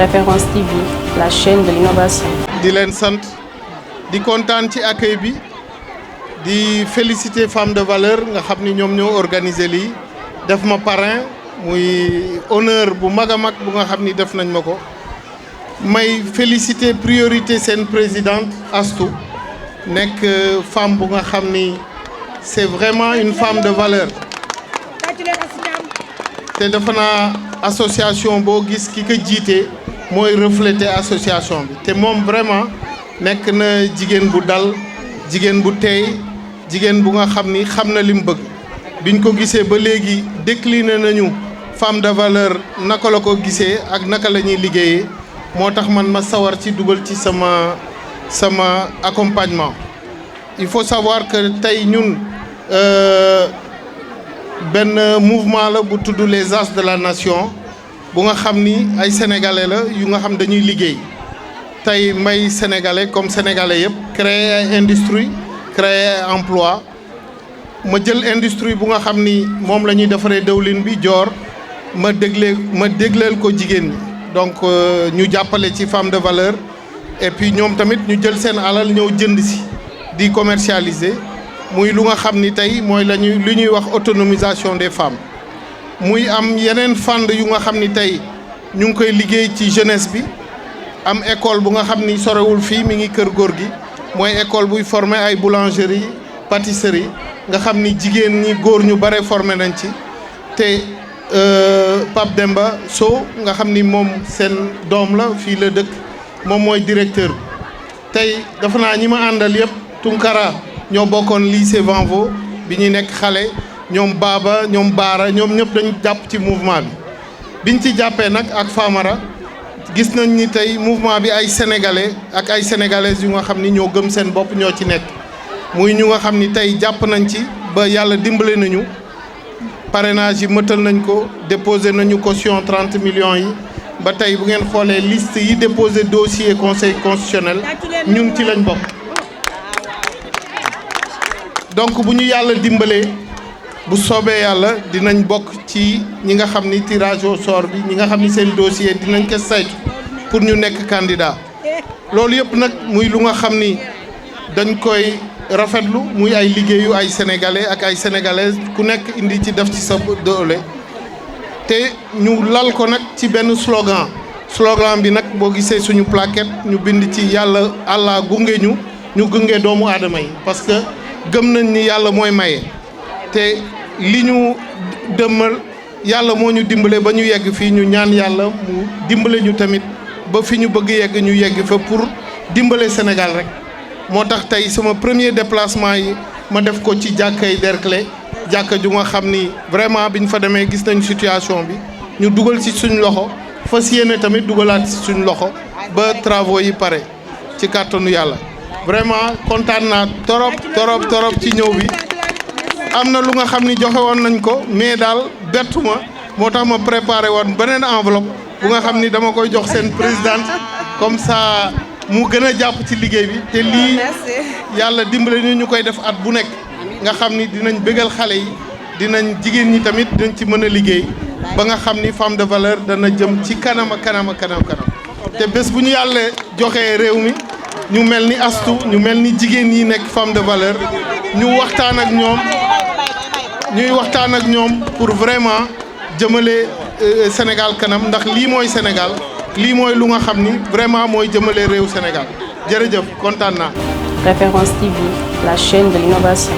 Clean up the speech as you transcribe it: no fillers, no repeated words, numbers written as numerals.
Référence TV, la chaîne de l'innovation. di leen sant di kontaan ci accueil bi di féliciter Femmes de Valeur nga xam ni ñoom ñoo organiser lii def ma parrain muy honneur bu mag a mag bu nga xam ni def nañ ma ko may féliciter priorité seen présidente Astou nekk femme bu nga xam ni c'est vraiment une femme de valeur te defe naa association boo gis ki ko jiite mooy refléter association bi te moom vraiment nekk na jigéen bu dal jigéen bu teey jigéen bu nga xam ni xam na li mu bëgg biñ ko gisee ba léegi décliné nañu femme de valeur naka la ko gisee ak naka la ñuy liggéeyee moo tax man ma sawar ci dugal ci sama accompagnement. Il faut savoir que tey ñun benn mouvement la bu tudd les As de la Nation bu nga xam ni ay sénégalais la yu nga xam dañuy liggéey tey may sénégalais comme sénégalais yëpp créer ay industrie créer ay emploi ma jël industrie bu nga xam ni moom la ñuy defaree dëwlin bi joor ma dégleel ko jigéen ñi donc ñu jàppale ci femme de valeur et puis ñoom tamit ñu jël seen alal ñëw jënd si di commercialiser muy lu nga xam ni tey mooy lu ñuy wax autonomisation des femmes muy am yeneen fànn yu nga xam ni tey ñu ngi koy liggéey ci jeunesse bi am école bu nga xam ni sorewul fii mi ngi kër góor gi mooy école buy former ay boulangerie pâtisserie nga xam ni jigéen ñi góor ñu bare formé nañ ci te Pape Demba Sow nga xam ni moom seen doom la fii la dëkk moom mooy directeur bi tey dafa naa ñi ma àndal yëpp Tunkara ñoo bokkoon lycée Vanvo bi ñuy nekk xale ñoom Baba ñoom Baara ñoom ñëpp dañu jàpp ci mouvement bi biñ ci jàppee nag ak Famara gis nañ ni tey mouvement bi ay sénégalais ak ay sénégalaises yu nga xam ni ñoo gëm seen bopp ñoo ci nekk muy ñu nga xam ni tey jàpp nañ ci ba yàlla dimbale nañu parrainage yi mëtal nañ ko déposé nañu caution 30 millions yi ba tey bu ngeen xoolee liste yi déposé dossier conseil constitutionnel ñun ci lañ bokk donc bu ñu yàlla dimbalee bu soobee yàlla dinañ bokk ci ñi nga xam ni tirage au sort bi ñi nga xam ni seen dossier dinañ ko saytu pour ñu nekk candidat loolu yëpp nag muy lu nga xam ni dañ koy rafetlu muy ay liggéeyu ay sénégalais ak ay sénégalaises ku nekk indi ci def ci sa doole te ñu lal ko nag ci benn slogan bi nag boo gisee suñu plaquette ñu bind ci yàlla Allah gunge ñu gunge doomu aadama yi parce que gëm nañ ni yàlla mooy maye te li ñu dëmmal yàlla moo ñu dimbale ba ñu yegg fii ñu ñaan yàlla mu dimbale ñu tamit ba fi ñu bëgg yegg ñu yegg fa pour dimbale Sénégal rek moo tax tey sama premier déplacement yi ma def ko ci jàkkay Derklé jàkka ju nga xam ni vraiment biñ fa demee gis nañ situation bi ñu dugal ci suñ loxo fas yéene tamit dugalaat ci suñ loxo ba travaux yi pare ci kàttanu yàlla vraiment kontaan naa torop ci ñëw bi am na lu nga xam ni joxe woon nañ ko mais daal bettu ma moo tax ma préparé woon beneen enveloppe bu nga xam ni dama koy jox seen présidente comme ça mu gën a jàpp ci liggéey bi te lii yàlla dimbale ñu koy def at bu nekk nga xam ni dinañ bégal xale yi dinañ jigéen ñi tamit dinañ ci mën a liggéey ba nga xam ni femme de valeur dana jëm ci kanam te bés bu ñu yàlla joxee réew mi ñu mel ni Astou ñu mel ni jigéen yi nekk femme de valeur ñuy waxtaan ak ñoom pour vraiment jëmale Sénégal kanam ndax lii mooy Sénégal lii mooy lu nga xam ni vraiment mooy jëmale réew Sénégal jërëjëf kontaan naa. Référence TV, la chaîne de l'innovation.